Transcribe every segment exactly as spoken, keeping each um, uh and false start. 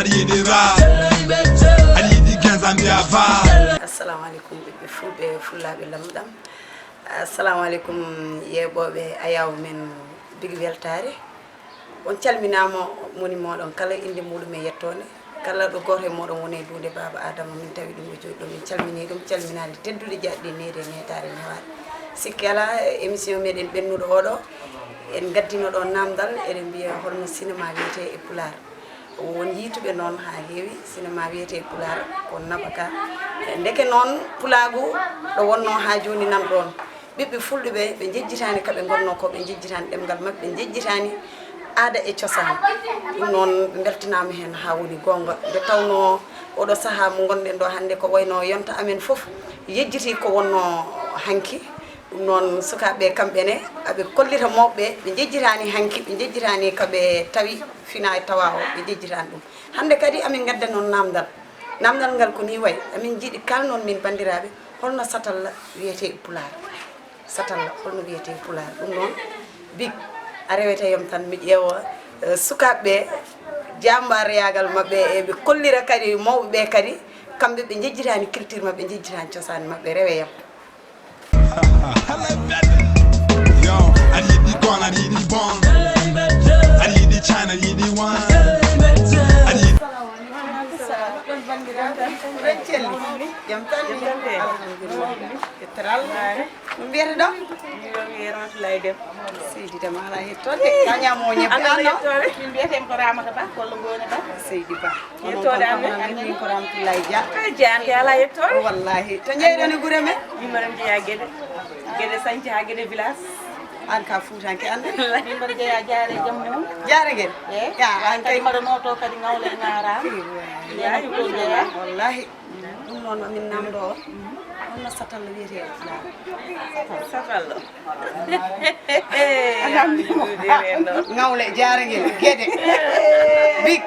Yiɗi rap, aɗa yiɗi Gen Zambia vibe. Assalamu alaikum, ɓiɓɓe fulɓe, fullaaɓe lamɗam. Assalamu alaikum, yeeɓooɓe ayaawo men Big Weltaare. On calminaama, moni mooɗon kala innde muuɗum e yettoonde. Kala ɗo gooto e mooɗon woni e duunde Baaba Aadama, min tawi ɗum e jooɗi ɗo, min calminii ɗum, calminaali teddude, jaaɗɗi, needi e neetaare newaaɗe. Sikke alaa, émission meɗen ɓennuɗo oɗo, en ngaddino ɗo naamndal, eɗen mbiya holno sinema wiyetee e Pulaar. Won yiituɓe noon haa heewi, sinema wiyetee e Pulaar ko naɓa ka. Ndeke noon, pulaagu ɗo wonnoo haa jooni nan ɗoon. Ɓiɓɓe fulɓe ɓe, ɓe njejjitaani ka ɓe ngonnoo ko, ɓe njejjitaani ɗemngal maɓɓe, ɓe njejjitaani aada e cosaan. Ɗum noon, ɓe mbeltanaama heen haa woni goonga. Nde tawnoo oɗo sahaa mo ngonɗen ɗo hannde, ko wayno yonta amen fof yejjitii ko wonnoo hanki. Ɗum noon, sukaaɓe kamɓe ne, aɓe kollita mawɓe, ɓe njejjitaani hanki, ɓe njejjitaani ka ɓe tawi fina e tawa o, ɓe njejjitaani ɗum. Hannde kadi, amin ngadda noon naamndal. Naamndal ngal ko nii wayi, amin njiɗi kaalnon min banndiraaɓe, holno satalla wiyetee e Pulaar? Satalla, holno wiyetee e Pulaar? Ɗum noon, Big, a rewete yam tan, mi ƴeewa, eh, sukaaɓe ɓe, jaambaareyaagal maɓɓe, e ɓe kollira kadi mawɓe ɓe kadi, kamɓe ɓe njejjitaani culture maɓɓe, ɓe njejjitaani cosaan maɓɓe, rewe yam. Yo, aɗa yiɗi goon, aɗa yiɗi bon. Aɗa yiɗi China, aɗa yiɗi wine. Aɗa yiɗi Jam tan ni? Alhamdulillah. E teral. No mbiyete ɗo? Miɗo wiyee Ramatoulaye Dem. Seydi Dem, alaa hettoode. Ka ñaamo ñebbe. Alaa hettoode. Min mbiyetee ko Ramata Ba, walla Ngoone Ba. Seydi Ba. Yettoode amen. Min ko Ramatoulaye Dia. Ka Dia, ke alaa yettoode. Wallahi. To njeyɗon e gure men? Min mbaɗa jeyaa Gede. Gede Sañca haa Gede village. Aan ka Fuutanke annde. Min mbaɗa jeyaa Jaare e jam mum. Jaare ngel? Eh. Ya, aan kay. Kadi mbaɗa nooto kadi Ngawle Ŋaaraama. Ewa. Yaa, ko jeyaa. Wallahi. Ɗum noon, min naamndoo on. Holno satalla wiyetee e Pulaar? Satalla. Ngawle, Jaare ngel, Gede. Big,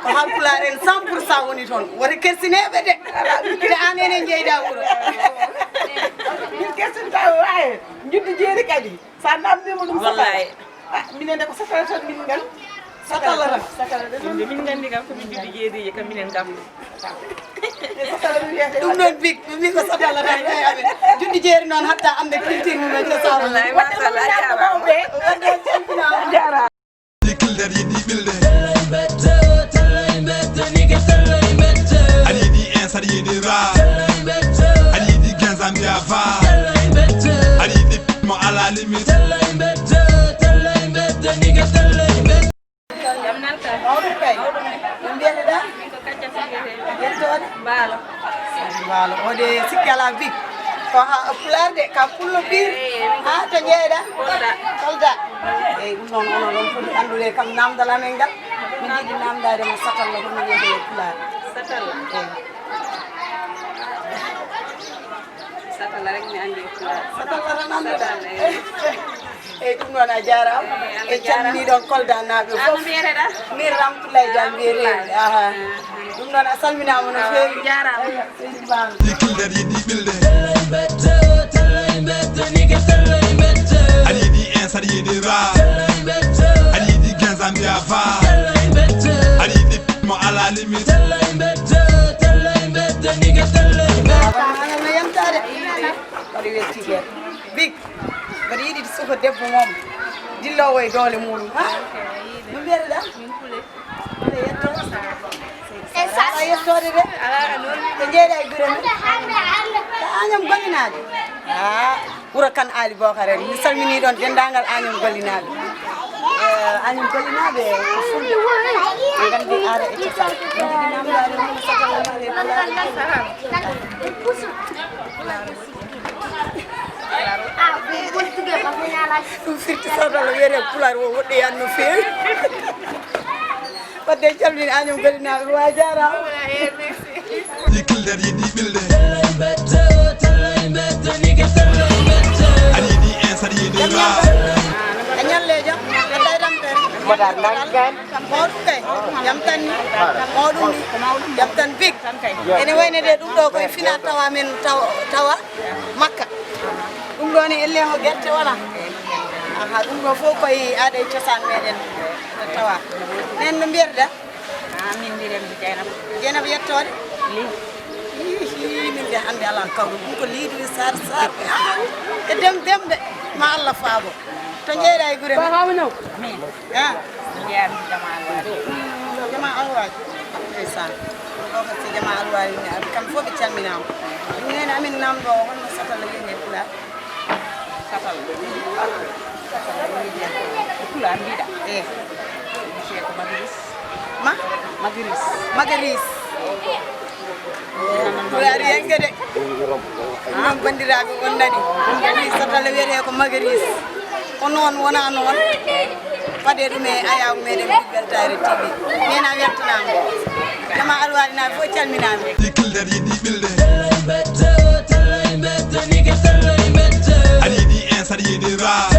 ko Haalpulaar en cent pour cent woni toon. Woto kersineeɓe de. Ɓe aan enen njeyda wuro. Min kersinta o, waaye. Njuddi jeeri kadi. Sa naamndiima ɗum. Wallaay. Satalla. Ah, minen de ko satalla tan min nganndi. Satalla tan. Satalla de. Min nganndi kam ko min njuddi jeeri kam minen kam. Satalla ɗum wiyetee. Ɗum noon Big, ɓe mbi ko satalla tan, eyi, amen. Njuddi jeeri noon hatta annde culture mum en cosaan. Wallaay, machallah, a jaaraama. Wadde on calminaama. A jaaraama. Yiɗi kilde, aɗa yiɗi ɓilde. Aɗa yiɗi ins, aɗa yiɗi rap. Aɗa yiɗi Gen Zambia vibe. Aɗa yiɗi mo à la limite. Mawɗum kay. No mbiyete ɗa? Yettoode? Mbaalo. Mbaalo. O de sikki alaa Big. Ko ha Pulaar de, ka pullo pire. Eey, eey. Ha to njeyɗa? Kolda. Kolda. Eey, ɗum noon, onon ɗon foti anndude kam naamndal amen ngal. Min njiɗi naamndaade mo satalla, ko mi wiyetee e Pulaar. Satalla. Eey. Satalla rek mi anndi e Pulaar. Satalla tan annduɗa. Satalla, eey. Eey, ɗum noon a jaaraama. Eey, Allah jaaraama. En calminii ɗon Kolda naaɓe fof. An no mbiyeteɗaa? Min Ramatoulaye Dia mbiyetee. Aha. Ɗum noon a salminaama no feewi. Awa, jaaraama. Seydi Ba. Yiɗi kilde, aɗa yiɗi ɓilde. Aɗa yiɗi ins, aɗa yiɗi rap. Aɗa yiɗi Gen Zambia vibe. Aɗa yiɗi mo à la limite. Wona no yantaade. Mbaɗa weltigue. Big. Mbaɗa yiɗi suka debbo mom. Dilloowo e doole muɗum. Ha? No mbiyeteɗaa? Min Pule. Pule yetto. Alaa yettoode de. Alaa noon. Ko jeeyɗa e gure men? Ka Agnam Gollinaade. Ah, wuro Kan Aali Bookar en. Mi salminii ɗon denndaangal Agnam Gollinaaɓe. Eh, Agnam Gollinaaɓe ko fulɓe. Ɓe nganndi aada e cosaan. Ɓe njiɗi naamndaade hono satalla wiyetee e Pulaar. Ɗum firti satalla wiyetee Pulaar o woɗɗoyaani no feewi. Wadde en calmini Agnam Gollinaaɓe, wa jaaraama. Yiɗi kilde, aɗa yiɗi ɓilde. Aɗa yiɗi ins, aɗa yiɗi rap. A ñalleejo, a dayram tere. Mbaɗa nangan. Mawɗum kay, jam tan ni. Mawɗum ni, jam tan Big. Ene wayno de ɗum ɗo koye fina tawa men tawa, tawa Makka. Ɗum ɗo ne elle ko gerte wala. Aha, ɗum ɗo fof koye aada e cosaan meɗen tawa. Nen no mbiyata? Min mbiyetee mi Jeynaba. Jeynaba yettoode? Lii. Ii, min de hannde alaa kawɗo ɗum ko liidude sar sar. Ah, e dem demɓe. Ma Allah faabo. To njeeyɗa e gure ma? Min. Ah. Jeyaa mi jama alwaari. Jama alwaari. Ndeysaan. Ɗo ko si jama alwaari ne, kamɓe fof ɓe calminaama. Ɗum neene amin namɗo o, holno satalla wiyetee e Pulaar? Satalla. Satalla wiyetee ko Pulaar mbiɗa. Eh. Monsieur ko Magris. Ma? Magris. Magris. Pulaar yiyetee de. Noon banndiraaɓe on nani. Satalla wiyetee ko Magris. Ko noon wonaa noon. Fadee ɗum e ayaawo meɗen Big Weltaare T V. Neene a weltanaama. Jama alwaari naaɓe fof calminaama. Ɗi kilde ɗi ɗi ɓilde. Aɗa yiɗi en saɗa yiɗi ra.